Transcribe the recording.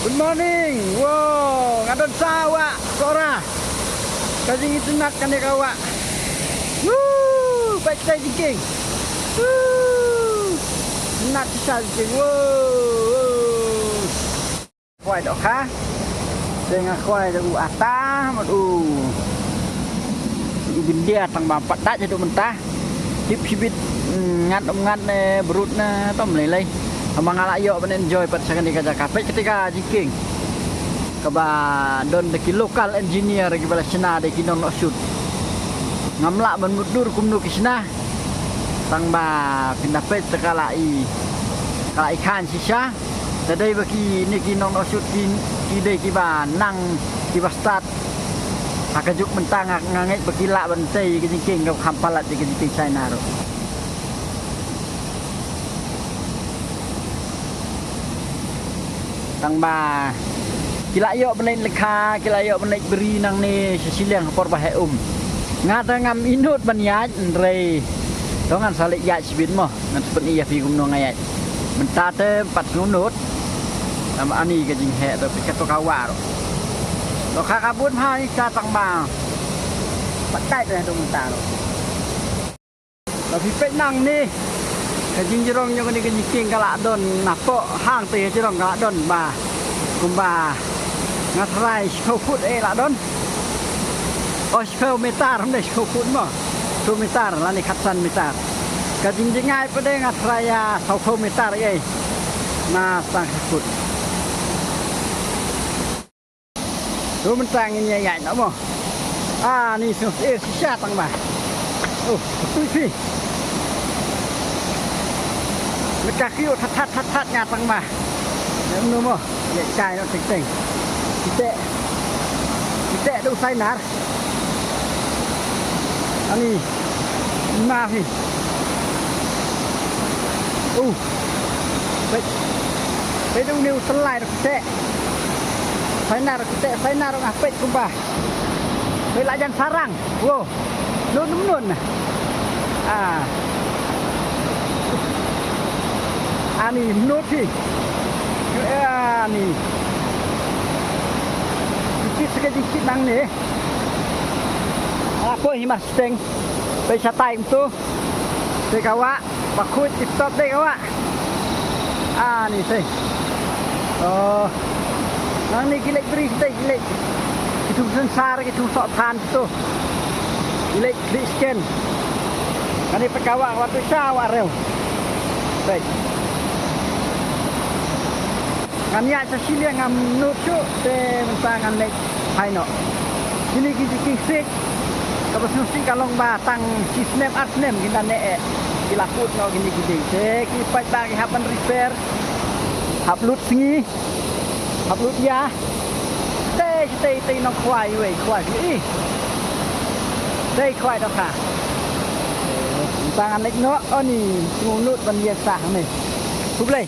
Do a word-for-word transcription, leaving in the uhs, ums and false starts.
Good morning. Wow, nga don sa wah Kora. Ka jingitynnat kane ka wah. Woo, peit ka jingkieng. Woo. Tynnat shisha jingkieng. Wow. Khwai dohkha. Te nga khwai da u ata, mut u. U bindia tang ba pat da jadu mynta. Tip shibit, mm, ngat um ngat ne brut ne tom lei lei. Haba nga la ïoh ban enjoy pat sha kane ka jaka. Peit kata ka jingkieng. Kaba don da ki local engineer kiba la shna da ki nong noh shoot. Ngam lah ban mutdur kumno ki shna. Tang ba phin da peit te ka la i, ka la i khan shisha. Te dei ba kine ki nong noh shoot ki, ki dei kiba nang kiba start. Ha ka juk mynta nga, nga ngeit ba ki lah ban tei ka jingkieng kaba kham palat ïa ka jingkieng China ruh. Tang ba ki la ïoh ban leit lyngkha, ki la ïoh ban leit bri nangne sha shiliang ha por ba heh um. Nga te ngam ïehnoh ban ïaid hynrei to ngan sa leit ïaid shibit mo, ngan sa pyni ïa phi kumno nga ïaid. Mynta te pat sngewnud. Namar ani ka jingheh te phi, kato ka wah ruh. To kha ka bun ha ïa ka tang ba pat dei te to mynta ruh. Ba phi peit nangne ka jingjrong jong kane ka jingkieng ka la don napoh hangtei ka jrong ka la don ba kumba nga tharai shiphew foot eh la don. Oh, shiphew meter, ym dei shiphew foot mo. Shiphew meter lane khatsan meter. Ka jingjngai pat de nga tharai ïa sawphew meter eh. Na tang shiphew foot. Ruh mynta ngin ïa ïaid noh mo. Ah, ni sngewsih shisha tang ba. Oh, tu phi. Leka kiew that that that that nga tang ba. Ïa mno mo. Ïa kai noh teng teng. Kita. Kita du sainar. Ani. Ma phi. Uh. Peit. Peit u ne u tyllai ruh kite. Sainar ruh kite, sainar ruh nga peit kumba. Peit la jan sarang. Wow. Nun nun. Ah. Ani mnut hi. Ani. Kit sa ka jingkit nangne. Apo hi mar steng. Peit shatai kumto. Te ka wah, ba khuid tip top dei ka wah. Ani te. Oh. Nangne ki leit bri te ki leit. Ki thung sensar, ki thung soh than to. Ki leit bri scan. Kane peit ka wah, ka wah tu sha wah rew. Peit. Ngan ïaid sha shiliang ngam nud shuh te mynta ngan leit phai noh. Kine ki jingkieng siej kaba sngewsih ka long ba tang shi snem ar snem kin da neh eh. Ki la kut noh kine ki ding te ki paidbah ki hap ban repair. Hap lut sngi. Hap lut ïa. Te te te nongkhwai wei khwai ïa. Te khwai dohkha. Mynta ngan leit noh, oh ni sngewnud ban ïa sah ne. Khublei.